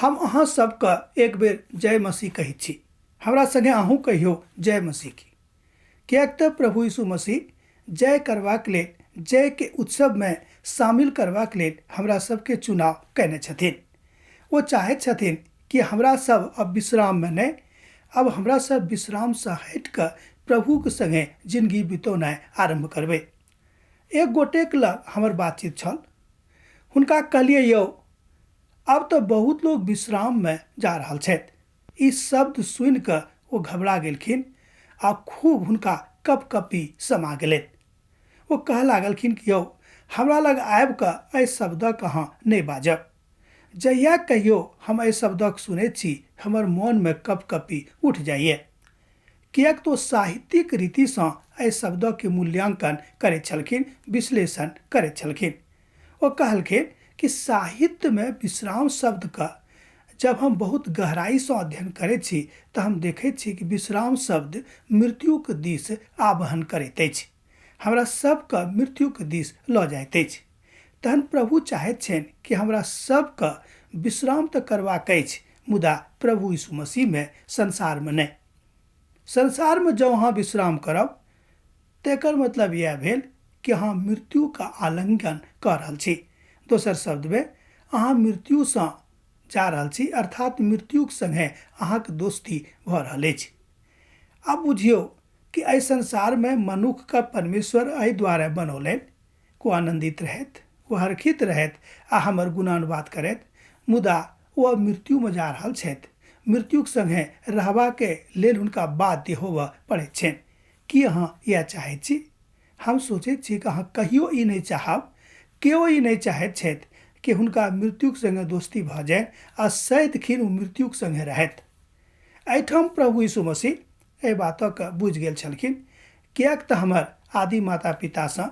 हम अहाँ सबके एक बेर जय मसीह कहै छी। हमरा संगे अहूँ कहियौ जय मसीह की। किएक तऽ प्रभु यीशु मसीह जय करबाक लेल, जय के उत्सव में शामिल करबाक लेल हमरा सबके चुनाव कयने छथिन। ओ चाहैत छथिन कि हमरा सब अब विश्राम में नहि, अब हमरा सब विश्राम से हटि कऽ प्रभुके संगे जिंदगी बितौनाइ आरम्भ करबै। एक गोटेक लग हमर बातचीत छल। हुनका कहलियै, यौ आब तऽ बहुत लोग विश्राम में जा रहल छथि। ई शब्द सुनि कऽ ओ घबरा गेलखिन आ खूब हुनका कपकपी समा गेलनि। ओ कहऽ लागलखिन कि यौ हमरा लग आबि कऽ एहि शब्दक अहाँ नहि बाजब। जहिया कहियो हम एहि शब्दक सुनैत छी हमर मोनमे कपकपी उठि जाइए। किएक तऽ ओ साहित्यिक रीतिसँ एहि शब्दके मूल्यांकन करैत छलखिन, विश्लेषण करैत छलखिन। ओ कहलखिन कि साहित्यमे विश्राम शब्दके जब हम बहुत गहराइसँ अध्ययन करैत छी तऽ हम देखैत छी कि विश्राम शब्द मृत्युके दिस आह्वान करैत अछि, हमरा सबके मृत्युके दिस लऽ जाइत अछि। तहन प्रभु चाहैत छनि कि हमरा सबके विश्राम तऽ करबाक अछि, मुदा प्रभु यीशु मसीहमे, संसारमे नहि। संसारमे जँ अहाँ विश्राम करब तऽ एकर मतलब इएह भेल कि अहाँ मृत्युके आलिंगन कऽ रहल छी। दोसर शब्दमे अहाँ मृत्युसँ जा रहल छी, अर्थात मृत्युक सङ्गे अहाँके दोस्ती भऽ रहल अछि। आब बुझियौ कि एहि संसारमे मनुखके परमेश्वर एहि दुआरे बनौलनि ओ आनन्दित रहथि, ओ हर्षित रहथि आ हमर गुणानुवाद करथि, मुदा ओ अब मृत्युमे जा रहल छथि। मृत्युक सङ्गे रहबाके लेल हुनका बाध्य होबऽ पड़ैत छनि। की अहाँ इएह चाहैत छी? हम सोचैत छी कि अहाँ कहियो ई नहि चाहब, केओ ई नहि चाहैत छथि कि हुनका मृत्युक सङ्गे दोस्ती भऽ जानि आ सदिखन ओ मृत्युक सङ्गे रहथि। एहिठाम प्रभु यीशु मसीह एहि बातके बुझि गेल छलखिन, किएक तऽ हमर आदि माता पितासँ,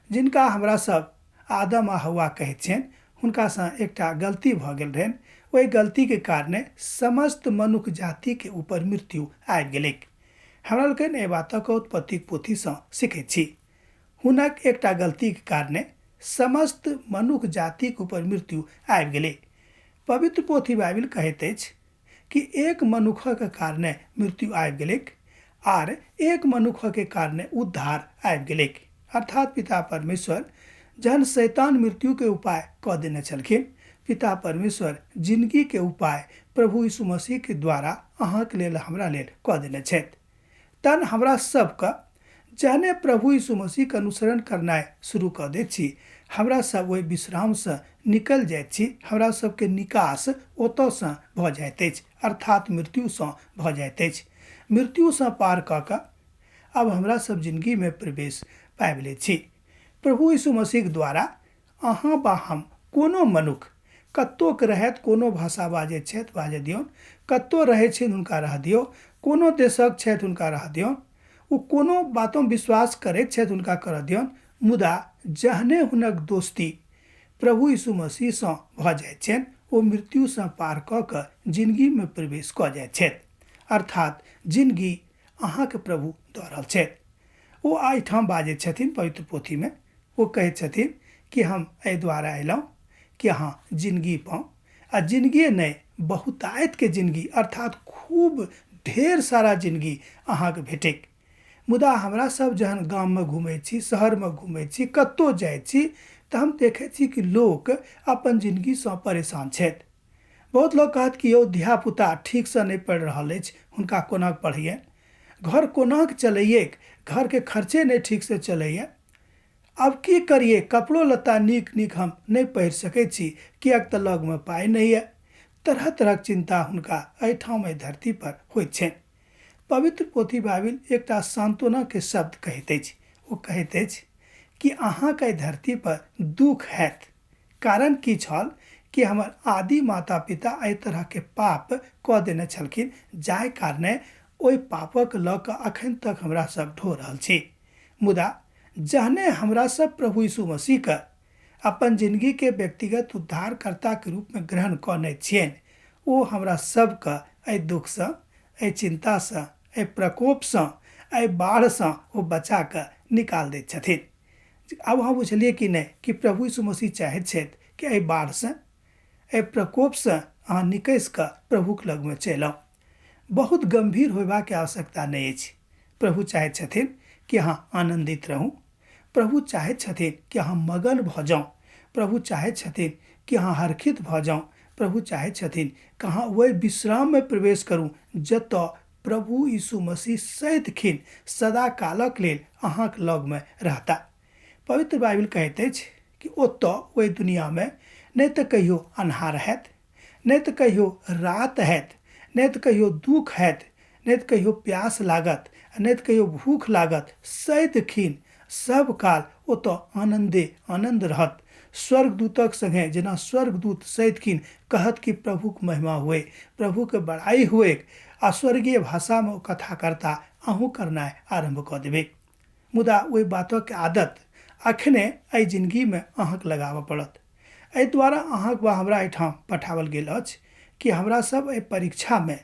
जिनका हमरा सब आदम आ हव्वा कहैत छियनि, हुनकासँ एकटा गलती भऽ गेल रहनि। ओहि गलतीके कारणे समस्त मनुख जातिके ऊपर मृत्यु आबि गेलैक। हमरा लोकनि एहि बातक उत्पत्तिक पोथीसँ सीखैत छी। हुनक एकटा गलतीके कारणे समस्त मनुख जातिक ऊपर मृत्यु आबि गेलै। पवित्र पोथी बाइबिल कहैत अछि कि एक मनुखक कारणे मृत्यु आबि गेलैक आर एक मनुखके कारणे उद्धार आबि गेलैक। अर्थात पिता परमेश्वर जहन शैतान मृत्युके उपाय कऽ देने छलखिन, पिता परमेश्वर जिनगीके उपाय प्रभु यीशु मसीहके द्वारा अहाँके लेल हमरा लेल कऽ देने छथि। तहन हमरा सबके जहने प्रभु यीशु मसीहके अनुसरण करनाइ शुरू कऽ दैत छी, हमरा सब ओहि विश्रामसँ निकलि जाइत छी, हमरा सबके निकास ओतऽसँ भऽ जाइत अछि, अर्थात मृत्युसँ भऽ जाइत अछि। मृत्युसँ पार कऽ कऽ आब हमरा सब जिनगीमे प्रवेश पाबि लैत छी। प्रभु यीशु मसीहके द्वारा अहाँ बा हम कोनो मनुख कतोक रहैत, कोनो भाषा बाजैत छथि बाजऽ दियौन, कतौ रहै छथि हुनका रहऽ दियौ, कोनो देशक छथि हुनका रहऽ दियौन, ओ कोनो बातोमे विश्वास करैत छथि हुनका करऽ दियौन, मुदा जहने हुनक दोस्ती प्रभु यीशु मसीहसँ भऽ जाइत छनि ओ मृत्युसँ पार कऽ कऽ जिनगीमे प्रवेश कऽ जाइत छथि। अर्थात जिनगी अहाँके प्रभु दऽ रहल छथि। ओ एहिठाम बाजैत छथिन पवित्र पोथीमे, ओ कहैत छथिन कि हम एहि दुआरे अयलहुँ कि अहाँ जिनगी पाउ, आ जिनगिए नहि बहुतायतके जिनगी, अर्थात खूब ढेर सारा जिनगी अहाँके भेटैक। मुदा हमरा सब जहन गाममे घुमै छी, शहरमे घुमै छी, कतहु जाइ छी तऽ हम देखै छी कि लोक अपन जिनगीसँ परेशान छथि। बहुत लोक कहत कि यौ धियापुता ठीकसँ नहि पढ़ि रहल अछि, हुनका कोना पढ़ैयनि, घर कोना कऽ चलैयैक, घरके खर्चे नहि ठीकसँ चलैए, आब की करियै, कपड़ो लत्ता नीक नीक हम नहि पहिर सकै छी किएक तऽ लगमे पाइ नहि यऽ। तरह तरहक चिन्ता हुनका एहिठाम एहि धरती पर होइत छनि। पवित्र पोथी बाइबिल एकटा सान्त्वनाके शब्द कहैत अछि। ओ कहैत अछि कि अहाँके एहि धरती पर दुःख हैत। कारण की छल कि हमर आदि माता पिता एहि तरहके पाप कऽ देने छलखिन, जाहि कारणे ओहि पापक लऽ कऽ अखन तक हमरा सब ढो रहल छी। मुदा जहने हमरा सब प्रभु यीशु मसीहके अपन जिनगीके व्यक्तिगत उद्धारकर्ताके रूपमे ग्रहण कऽ लैत छियनि, ओ हमरा सबके एहि दुःखसँ, एहि चिन्तासँ, एहि प्रकोपसँ, एहि बाढ़िसँ ओ बचा कऽ निकाल दैत छथिन। आब अहाँ बुझलियै कि नहि कि प्रभु यीशु मसीह चाहैत छथि कि एहि बाढ़िसँ, एहि प्रकोपसँ अहाँ निकसि कऽ प्रभुक लगमे चलि आउ। बहुत गम्भीर होयबाक आवश्यकता नहि अछि। प्रभु चाहैत छथिन कि अहाँ आनन्दित रहू। प्रभु चाहैत छथिन कि अहाँ मगन भऽ जाउ। प्रभु चाहैत छथिन कि अहाँ हरखित भऽ जाउ। प्रभु चाहैत छथिन कि अहाँ ओहि विश्राममे प्रवेश करू जतऽ प्रभु यीशु मसीह सदिखिन सदा कालक लेल अहाँक लगमे रहता। पवित्र बाइबिल कहैत अछि कि ओतऽ ओहि दुनियामे नहि तऽ कहियो अन्हार हैत, नहि तऽ कहियो राति हैत, नहि तऽ कहियो दुःख हैत, नहि तऽ कहियो प्यास लागत आ नहि तऽ कहियो भूख लागत। सदिखिन सब काल ओतऽ आनन्दे आनन्द रहत। स्वर्गदूतक संगे जेना स्वर्गदूत सदिखिन कहत कि प्रभुक महिमा हुए, प्रभुके बड़ाइ हुए, आ स्वर्गीय भाषामे ओ कथा करता, अहूँ करनाइ आरम्भ कऽ देबै। मुदा ओहि बातक आदत अखने एहि जिनगीमे अहाँके लगाबऽ पड़त। एहि द्वारा अहाँक वा हमरा एहिठाम पठाओल गेल अछि कि हमरा सब एहि परीक्षामे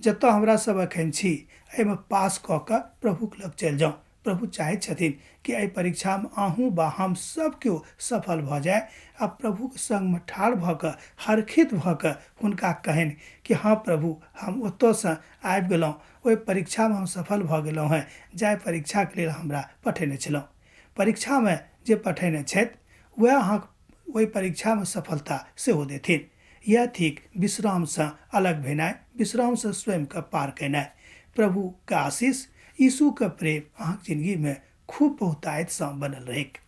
जतऽ हमरा सब एखन छी एहिमे पास कऽ कऽ प्रभुक लग चलि जाउ। प्रभु चाहैत छथिन कि एहि परीक्षामे अहूँ वा हम सब केओ सफल भऽ जाय आ प्रभुक संगमे ठाढ़ भऽ कऽ हरखित भऽ कऽ हुनका कहनि कि हँ प्रभु, हम ओतऽसँ आबि गेलहुँ, ओहि परीक्षामे हम सफल भऽ गेलहुँ हेँ जाहि परीक्षाके लेल हमरा पठेने छलहुँ। परीक्षामे जे पठेने छथि वएह अहाँक ओहि परीक्षामे सफलता सेहो देथिन। इएह थिक विश्रामसँ अलग भेनाइ, विश्रामसँ स्वयंके पार केनाइ। प्रभुके आशीष, यीशुके प्रेम अहाँक जिनगीमे खूब बहुतायतसँ बनल रहैक।